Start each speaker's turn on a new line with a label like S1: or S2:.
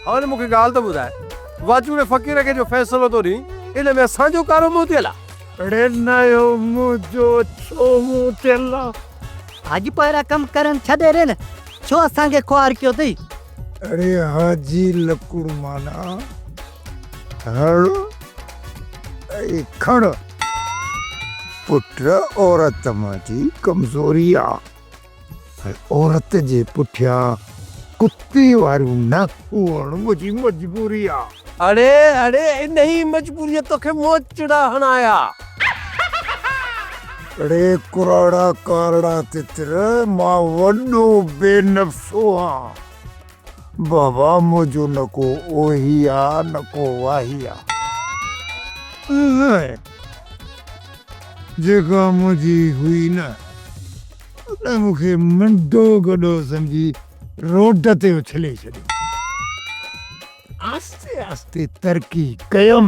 S1: هاڻي مون کي ڳالهه ته ٻڌاء، واچوڙي فقير کي جو فيصلو ٿو ڏين، ان ۾ اسان جو ڪارو منهن ٿيل آ؟
S2: اڙي نيو منهنجو اڇو منهن ٿيل آ.
S3: ڀاڄ پوئرا ڪم ڪرڻ ڇڏي ڏي نه، ڇو اسان کي خوار ڪيو اٿئي؟
S2: اڙي حاجي لڪڙ معنيٰ هڙ ۽ کڻ. پٽ عورت منهنجي ڪمزوري آ. ۽ عورت جي پٺيان ڪتي واريون ناکون هڻڻ منهنجي مجبوري آ.
S1: اڙي اڙي انهي مجبوريء توکي موچڙا هڻايا.
S2: اڙي ڪراڙا ڪارڙا تتر مان وڏو بي نفسو هان. بابا منهنجو نه ڪو اوهي آ نه ڪو واهي آ. ۽ جيڪا منهنجي هئي نه ان مون کي منڊو گڏو سمجهي روڊ تي اڇلي ڇڏيو. آهستي آهستي ترقي ڪيم.